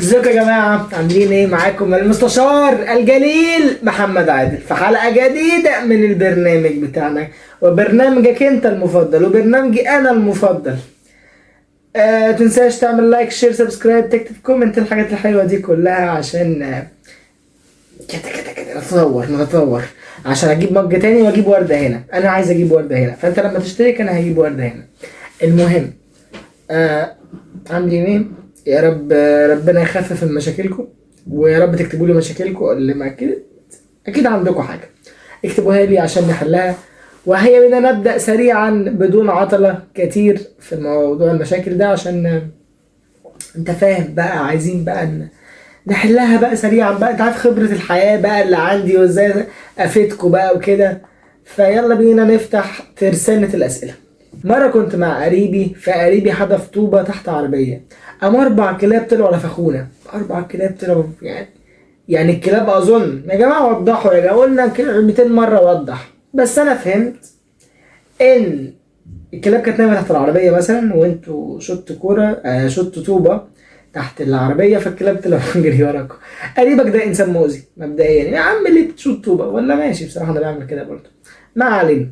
ازيكم يا جماعة، عاملين ايه؟ معاكم المستشار الجليل محمد عادل في حلقة جديدة من البرنامج بتاعنا، وبرنامجك انت المفضل وبرنامجي انا المفضل. تنساش تعمل like، share، subscribe، تكتب comment، الحاجات الحلوة دي كلها عشان كده كده كده نتطور عشان اجيب mug تاني واجيب وردة هنا. انا عايز اجيب وردة هنا، فانت لما تشترك انا هجيب وردة هنا. المهم عاملين ايه؟ يا رب ربنا يخفف من مشاكلكم، ويا رب تكتبوا لي مشاكلكم اللي ما اكيد عندكم حاجة اكتبوها لي عشان نحلها. وهيا بنا نبدا سريعا بدون عطله كتير في موضوع المشاكل ده، عشان انت فاهم بقى، عايزين بقى نحلها بقى سريعا بقى. انت عارف خبره الحياة بقى اللي عندي وازاي افيدكم بقى وكده. فيلا بينا نفتح ترسانه الاسئلة. مرة كنت مع قريبي، فقريبي حدف طوبة تحت عربية، قام 4 كلاب طلعوا نفخونا. 4 كلاب طلعوا، يعني الكلاب أظن يا جماعة وضحوا يا جماعة، قلنا كده 200 مرة وضح، بس أنا فهمت إن الكلاب كانت نايمة تحت العربية مثلا، وأنتوا شطوا كورة، شطوا طوبة تحت العربية، فالكلاب طلعوا جري وراكم. قريبك ده إنسان مؤذي مبدئيا، يا عم ليه بتشوط طوبة؟ ولا ماشي، بصراحة أنا بعمل كده برضه، ما علينا.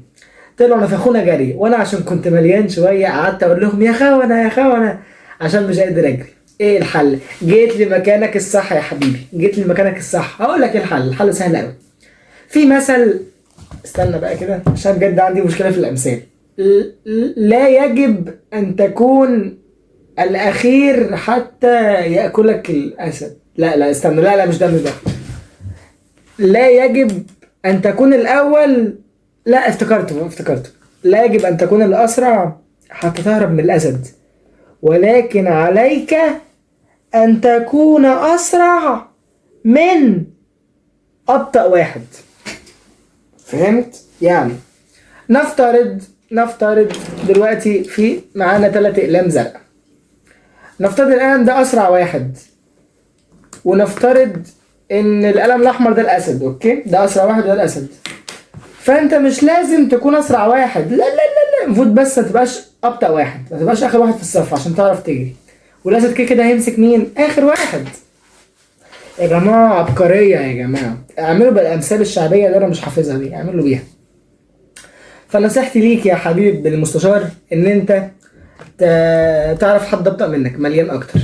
طلعوا نفخونا جري، وانا عشان كنت مليان شوية قعدت اقول لهم يا خونه يا خونه عشان مش قادر اجري. ايه الحل؟ جيت لمكانك الصح يا حبيبي، جيت لمكانك الصح. هقول لك ايه الحل، الحل سهل قوي. في مثل، استنى بقى كده عشان بجد عندي مشكلة في الامثال. لا يجب ان تكون الاخير حتى ياكلك الاسد. لا لا استنى، لا لا مش ده، مش ده. لا يجب ان تكون الاول، لا افتكرته. لا يجب أن تكون الأسرع حتى تهرب من الأسد، ولكن عليك أن تكون أسرع من أبطأ واحد. فهمت؟ يعني نفترض دلوقتي في معانا 3 أقلام زرقاء، نفترض القلم ده أسرع واحد، ونفترض إن القلم الأحمر ده الأسد، أوكي؟ ده أسرع واحد وده الأسد. فانت مش لازم تكون اسرع واحد، لا لا لا لا، المفروض بس ما تبقاش ابطأ واحد، ما تبقاش اخر واحد في الصف عشان تعرف تجري. والاسد كده كده هيمسك مين؟ اخر واحد. يا جماعة عبقرية يا جماعة، اعملوا بالامثال الشعبية اللي انا مش حافظها دي، اعملوا بيها. فنصيحتي ليك يا حبيب المستشار ان انت تعرف حد ابطأ منك مليان اكتر،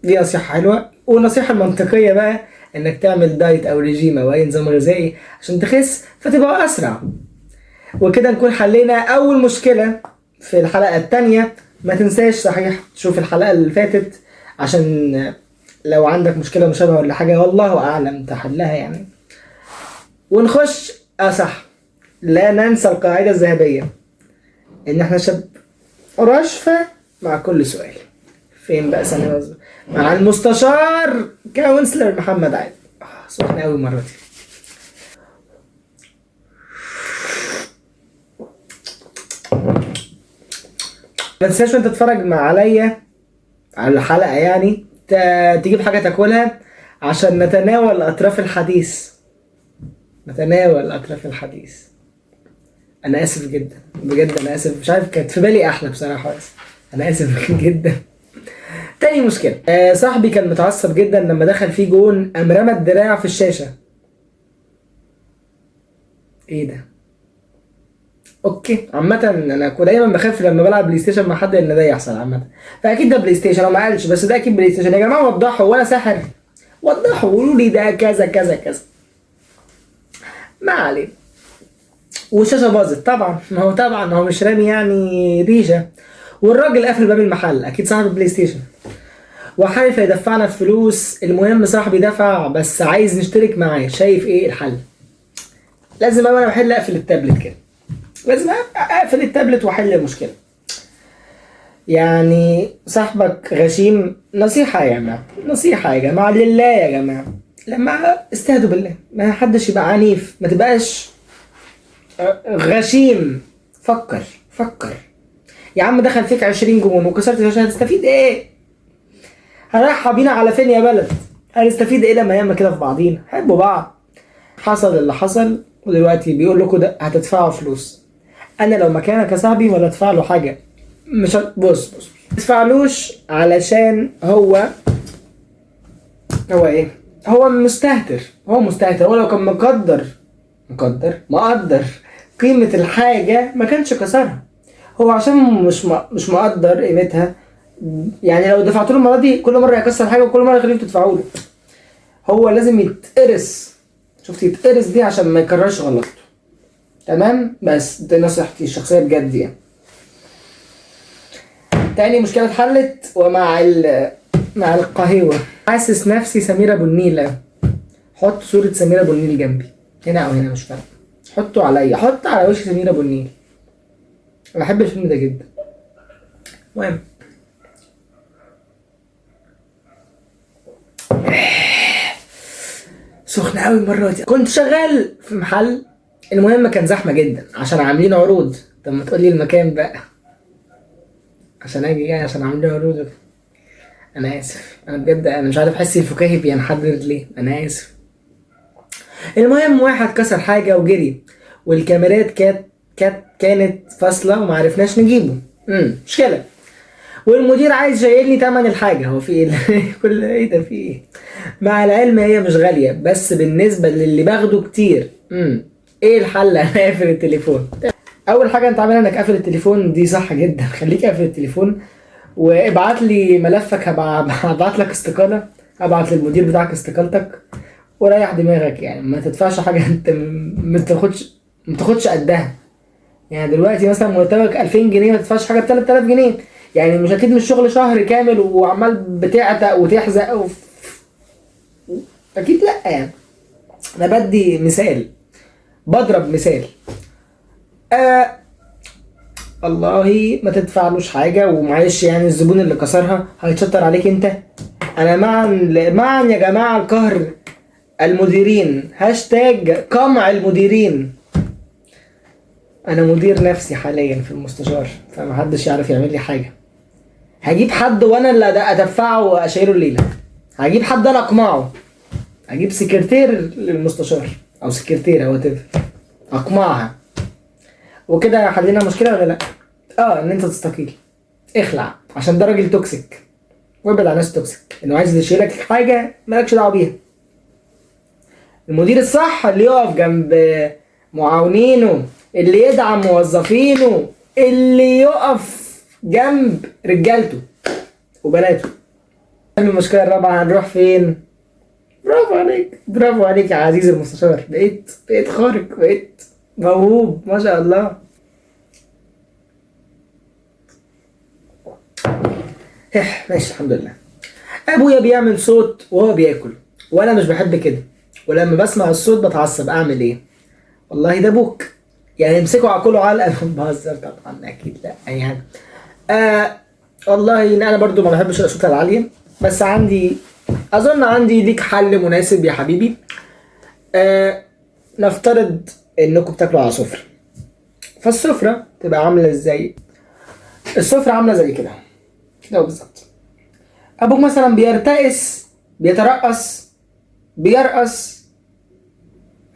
دي نصيحة حلوة. والنصيحة المنطقية بقى انك تعمل دايت او ريجيم او اي نظام غذائي عشان تخس فتبقى اسرع. وكده نكون حلينا اول مشكلة في الحلقة التانية. ما تنساش صحيح تشوف الحلقة اللي فاتت عشان لو عندك مشكلة مشابهة ولا حاجة والله اعلم تحلها يعني. ونخش صح، لا ننسى القاعدة الذهبية ان احنا نشرب رشفة مع كل سؤال. فين بقى ثانية بس؟ مع المستشار كونسلر محمد عادل. سخن قوي المرة دي. ما تنساش وانت تتفرج مع عليا على الحلقة يعني تجيب حاجة تاكلها عشان نتناول أطراف الحديث. نتناول أطراف الحديث. أنا آسف جدا بجد، أنا آسف، مش عارف كانت في بالي أحلى بصراحة، بس أنا آسف جدا. تاني مشكلة، صاحبي كان متعصب جدا لما دخل فيه جون، قام رمى الدراع في الشاشة. ايه ده؟ okay، عامة انا كنت دايما بخاف لما بلعب بلاي ستيشن مع حد ان ده يحصل عامة، فاكيد ده بلاي ستيشن، هو ما قالش بس ده اكيد بلاي ستيشن. يا جماعة وضحوا، ولا سحر، وضحوا قولوا لي ده كذا كذا كذا. ما علينا. والشاشة باظت طبعا، ما هو طبعا ما هو مش رامي يعني ريشة، والراجل قافل باب المحل، اكيد صاحب البلاي ستيشن، وحالف هيدفعنا فلوس. المهم صاحبي دفع بس عايز نشترك معاه. شايف ايه الحل؟ لازم انا بحل اقفل التابلت كده، لازم اقفل التابلت واحل المشكلة. يعني صاحبك غشيم، نصيحة يا جماعة، نصيحة يا جماعة لله يا جماعة، لما استهدوا بالله، ما حدش يبقى عنيف، ما تبقاش غشيم. فكر فكر يا عم، دخل فيك 20 جون وكسرت الشاشة، هتستفيد ايه؟ هنرحب بينا على فين يا بلد؟ هنستفيد ايه لما ياما كده في بعضينا؟ حبوا بعض. حصل اللي حصل ودلوقتي بيقول لكم ده هتدفعوا فلوس. انا لو مكانك يا صاحبي ولا ادفع له حاجة، مش بص ما تدفعلوش علشان هو هو ايه؟ هو مستهتر، هو مستهتر. هو لو كان مقدر قيمة الحاجة ما كانش كسرها. هو عشان مش مقدر قيمتها، يعني لو دفعت له المرة دي كل مرة هيكسر حاجة وكل مرة يخليهم تدفعوا له. هو لازم يتقرص، شفت يتقرص دي عشان ما يكررش غلطته. تمام؟ بس دي نصيحتي الشخصية بجد يعني. تاني مشكلة اتحلت ومع مع القهوة. حاسس نفسي سميرة أبو النيل. حط صورة سميرة أبو النيل جنبي هنا أو هنا مش فارقة، حطه عليا، حط على وش سميرة أبو النيل. أنا بحب الفيلم ده جدا. المهم سخن قوي المرة دي. كنت شغال في محل، المهم كان زحمة جدا عشان عاملين عروض. طب ما تقولي المكان بقى عشان اجي يعني، عشان عاملين عروض. انا اسف، انا بجد انا مش عارف حسي الفكاهي بينحدر ليه، انا اسف. المهم واحد كسر حاجة وجري، والكاميرات كانت فاصلة ومعرفناش نجيبه. مشكلة. والمدير عايز يشيلني تمن الحاجة. هو في ايه؟ كل ايه ده، في ايه؟ مع العلم هي مش غالية بس بالنسبة للي باخده كتير. ايه الحل؟ انا قافل التليفون. اول حاجة انت عاملها انك قافل التليفون، دي صح جدا. خليك قافل التليفون وابعت لي ملفك، هبعت لك استقالة، هبعت للمدير بتاعك استقالتك وريح دماغك يعني. ما تدفعش حاجة انت ما تاخدش قدها يعني. دلوقتي مثلا مرتبك 2000 جنيه، ما تدفعش حاجة ب 3000 جنيه يعني. مش اكيد مش شغل شهر كامل وعمال بتعتق وتحزق اكيد لا يعني. انا بدي مثال، بضرب مثال. والله ما تدفعلوش حاجة، ومعلش يعني الزبون اللي كسرها هيتشطر عليك انت. انا معا يا جماعة القهر المديرين، هاشتاج قمع المديرين. انا مدير نفسي حاليا في المستشار، فمحدش يعرف يعمل لي حاجة. هجيب حد وانا اللي ادفعه واشيله الليلة، هجيب حد انا اقمعه، هجيب سكرتير للمستشار او سكرتيره whatever اقمعها. وكده حلينا مشكلة ولا لا؟ ان انت تستقيل، اخلع، عشان ده راجل toxic، وابعد عن الناس toxic انه عايز يشيلك حاجة مالكش دعوه بيها. المدير الصح اللي يقف جنب معاونينه، اللي يدعم موظفينه، اللي يقف جنب رجالته وبناته. المشكلة الرابعة هنروح فين؟ برافو عليك، برافو عليك يا عزيزي المستشار، بقيت خارق، بقيت موهوب ما شاء الله. ماشي الحمد لله. ابويا بيعمل صوت وهو بياكل وانا مش بحب كده، ولما بسمع الصوت بتعصب، اعمل ايه؟ والله ده ابوك يعني، امسكه عقله علقه. بهزر طبعا، اكيد لا اي حاجة. والله انا برضو ما بحبش الاصوات العالية، بس اظن عندي ليك حل مناسب يا حبيبي. نفترض انكم بتاكلوا على سفره، فالسفره تبقى عامله ازاي؟ السفرة عامله زي كده كده بالظبط. ابوك مثلا بيرتئس، بيترقص، بيرقص.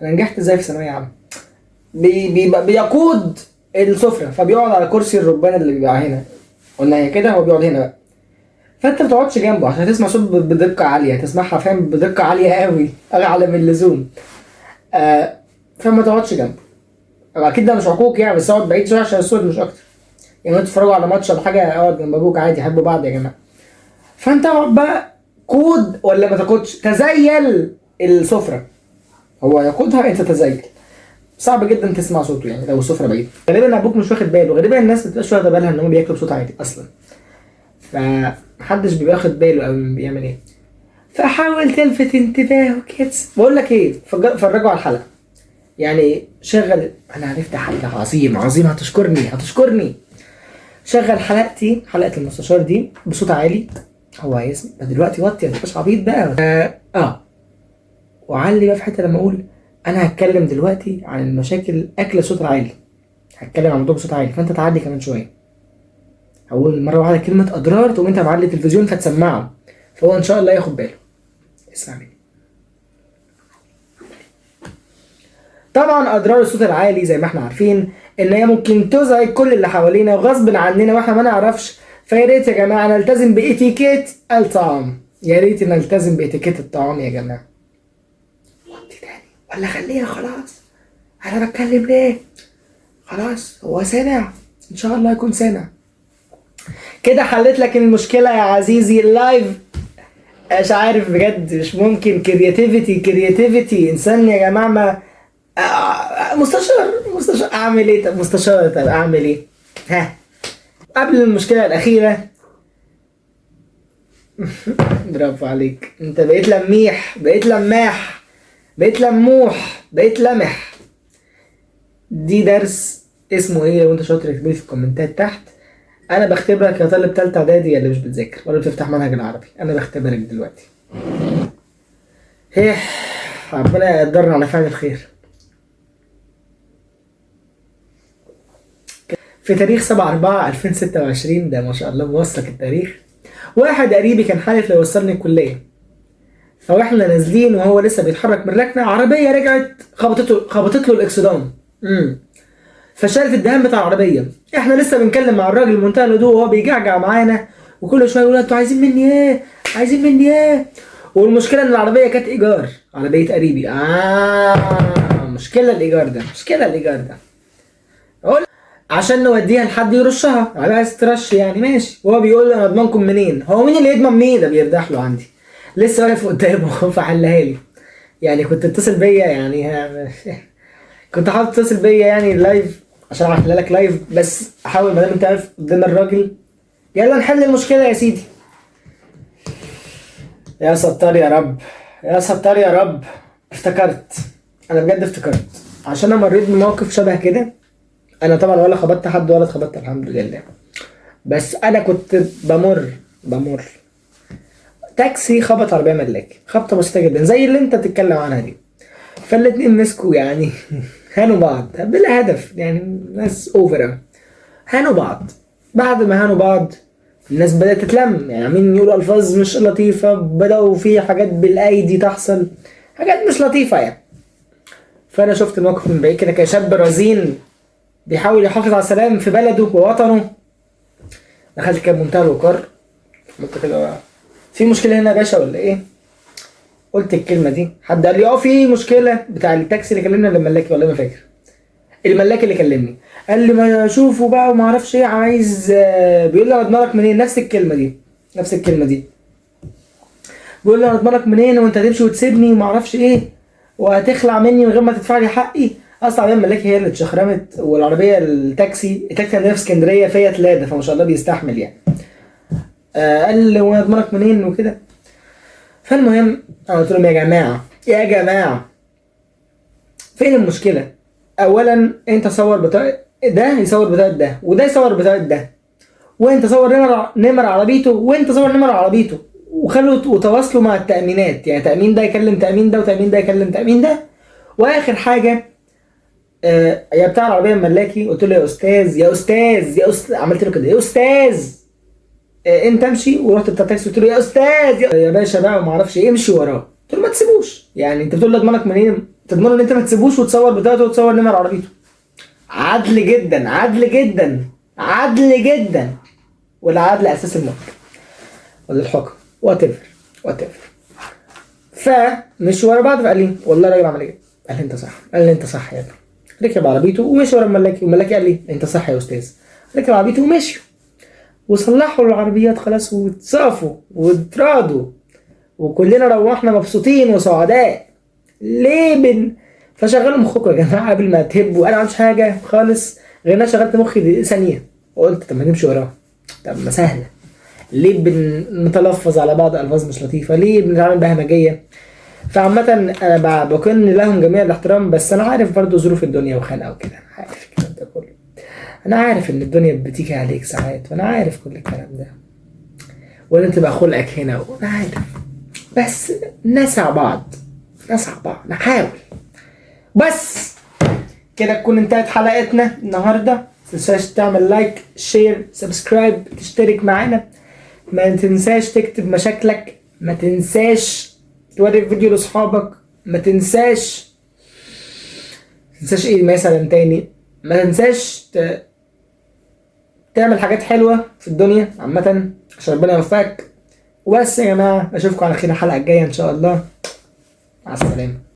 انا نجحت ازاي في ثانوية عامة؟ بيقود السفرة، فبيقعد على كرسي الربان اللي بيبقى هنا، قلنا هي كده، هو بيقعد هنا بقى. فانت ما بتقعدش جنبه عشان تسمع صوت بدقة عالية، تسمعها فاهم بدقة عالية قوي، اعلى من اللزوم. فما تقعدش جنبه، اكيد ده مش عقوق يعني، بس اقعد بعيد شوية عشان الصوت مش اكتر يعني. انتوا تتفرجوا على ماتش ولا حاجة، اقعد جنب ابوك عادي، حبوا بعض يا جماعة. فانت اقعد بقى قود ولا ما تقودش، تزيل السفرة، هو يقودها انت تزيل. صعب جدا تسمع صوته يعني لو السفرة بعيد. غالبا ابوك مش واخد باله، غالبا الناس ما بتبقاش واخده بالها ان هم بياكلوا بصوت عالي اصلا، فمحدش بيبقى واخد باله قوي بيعمل ايه. فحاول تلفت انتباهه كده. بقول لك ايه، فرجوا على الحلقة يعني، شغل. انا عرفت حل عظيم عظيم، هتشكرني هتشكرني. شغل حلقتي، حلقة المستشار دي بصوت عالي، هو هيسمع دلوقتي. وطي، ما تبقاش عبيط بقى. وعلي بقى في حتة لما اقول انا هتكلم دلوقتي عن المشاكل اكل الصوت العالي، هتكلم عن الموضوع بصوت عالي، فانت تعدي كمان شوية. اول مرة واحدة كلمة اضرار تقوم انت معلي التلفزيون فتسمعه، فهو ان شاء الله ياخد باله. اسمع مني. طبعا اضرار الصوت العالي زي ما احنا عارفين ان هي ممكن تزعج كل اللي حوالينا وغصب عننا واحنا ما نعرفش، فيا ريت يا جماعة نلتزم باتيكيت الطعام. يا ريت نلتزم باتيكيت الطعام يا جماعة. وطي تاني ولا خليها خلاص؟ انا بتكلم ليه؟ خلاص هو سامع، ان شاء الله يكون سامع. كده حلت لك المشكلة يا عزيزي live. مش عارف بجد، مش ممكن. creativity creativity انسان يا جماعة. ما مستشار اعمل ايه؟ طب مستشار، طب اعمل ايه؟ ها، قبل المشكلة الاخيرة. برافو عليك، انت بقيت لميح، بقيت لماح، بقيت لموح، بقيت لمح. دي درس اسمه ايه؟ لو انت شاطر اكتبلي في الكومنتات تحت. انا بختبرك يا طالب تالتة اعدادي اللي مش بتذاكر ولا بتفتح منهج العربي، انا بختبرك دلوقتي. ايه، ربنا يقدرنا على فعل الخير. في تاريخ 7/4/2026، ده ما شاء الله موثق التاريخ. واحد قريبي كان حالف لو يوصلني الكلية، فواحنا نازلين وهو لسه بيتحرك من الركنة، عربية رجعت خبطت له الاكسدام. فشالت الدهان بتاع العربية. احنا لسه بنتكلم مع الراجل بمنتهى الهدوء وهو بيجعجع معانا، وكل شوية يقول انتوا عايزين مني ايه؟ عايزين مني ايه؟ والمشكلة ان العربية كانت ايجار، عربية قريبي. مشكلة الايجار ده، مشكلة الايجار ده. اقول عشان نوديها لحد يرشها، العربية عايز ترش يعني، ماشي. وهو بيقول انا اضمنكم منين؟ هو مين اللي يضمن مين؟ ده بيردح له عندي، لسه واقف قدامه فحلها لي. يعني كنت اتصل بيا، يعني كنت حاطط تتصل بيا يعني live عشان احلها لك live، بس احاول ما دام انت واقف قدام الراجل. يلا نحل المشكلة يا سيدي. يا ستار يا رب، يا ستار يا رب. افتكرت، انا بجد افتكرت، عشان انا مريت بموقف شبه كده. انا طبعا ولا خبطت حد ولا اتخبطت الحمد لله، بس انا كنت بمر تاكسي خبط عربية ملاكي، خبطه بسيطة جدا زي اللي انت بتتكلم عنها دي. فالاتنين مسكوا يعني هانوا بعض بلا هدف، يعني ناس over، هانوا بعض. بعد ما هانوا بعض الناس بدأت تتلم، يعني عاملين يقولوا الفاظ مش لطيفة، بدأوا في حاجات بالايدي تحصل، حاجات مش لطيفة يعني. فانا شفت الموقف من بعيد كده كشاب رزين بيحاول يحافظ على السلام في بلده ووطنه. دخلت كده بمنتهى الوقار، قلت كده في مشكلة هنا يا باشا ولا ايه؟ قلت الكلمة دي، حد قال لي اه في مشكلة، بتاع التاكسي اللي كلمنا ولا الملاكي، والله ما فاكر. الملاكي اللي كلمني قال لي ما اشوفه بقى وما اعرفش ايه، عايز بيقول لي انا اضمنك منين؟ نفس الكلمة دي، نفس الكلمة دي. بيقول لي انا اضمنك منين وانت هتمشي وتسيبني وما اعرفش ايه، وهتخلع مني من غير ما تدفع لي حقي. اصلا العربية الملاكي هي اللي اتشخرمت، والعربية التاكسي عندنا في اسكندرية فيات لادا، فما شاء الله بيستحمل يعني. قال لي وانا اضمنك منين وكده. فالمهم انا قلت لهم يا جماعة يا جماعة فين المشكلة؟ اولا انت صور بطاقة ده، يصور بطاقة ده، وده يصور بطاقة ده، وانت صور نمر عربيته، وانت صور نمر عربيته، وخلوا وتواصلوا مع التامينات، يعني تامين ده يكلم تامين ده، وتامين ده يكلم تامين ده. واخر حاجة يا بتاع العربية الملاكي، قلت له يا استاذ يا استاذ يا استاذ، عملت له كده يا استاذ انت امشي. ورحت بتاع التاكسي قلت له يا استاذ يا باشا بقى وما اعرفش ايه، امشي وراه. قلت له ما تسيبوش، يعني انت بتقول له اضمنك منين؟ تضمنه ان انت ما تسيبوش وتصور بطاقته وتصور نمر عربيته. عدل جدا، عدل جدا، عدل جدا، والعدل اساس الملك ولا الحكم، whatever whatever. فمشي ورا بعض، فقال لي والله الراجل عمل ايه؟ قال لي انت صح، قال لي انت صح يا ابني. ركب عربيته ومشي ورا الملاكي، والملاكي قال لي انت صح يا استاذ. ركب عربيته ومشي، وصلحوا العربيات خلاص، واتصافوا واتراضوا، وكلنا روحنا مبسوطين وسعداء. ليه فشغلوا مخكم يا جماعة قبل ما تهبوا. انا ما عملتش حاجة خالص غير ان انا شغلت مخي ثانية وقلت طب ما نمشي وراه، طب ما سهلة. ليه بنتلفظ على بعض الفاظ مش لطيفة؟ ليه بنتعامل بهمجيه؟ فعامة انا بكن لهم جميع الاحترام، بس انا عارف برضو ظروف الدنيا وخانقه وكده، انا عارف الكلام ده كله، انا عارف ان الدنيا بتيجي عليك ساعات، وانا عارف كل الكلام ده، وان انت بقى خلقك هنا، وانا عارف، بس نسع بعض، نسع بعض، نحاول. بس كده تكون انتهت حلقتنا النهارده. متنساش تعمل like، share، subscribe، تشترك معانا، ما تنساش تكتب مشاكلك، ما تنساش توري الفيديو لاصحابك، ما تنساش ايه مثلا تاني، ما تنساش تعمل حاجات حلوة في الدنيا عامة عشان ربنا يوفقك. وبس يا جماعة، اشوفكم على خير الحلقة الجاية ان شاء الله. مع السلامة.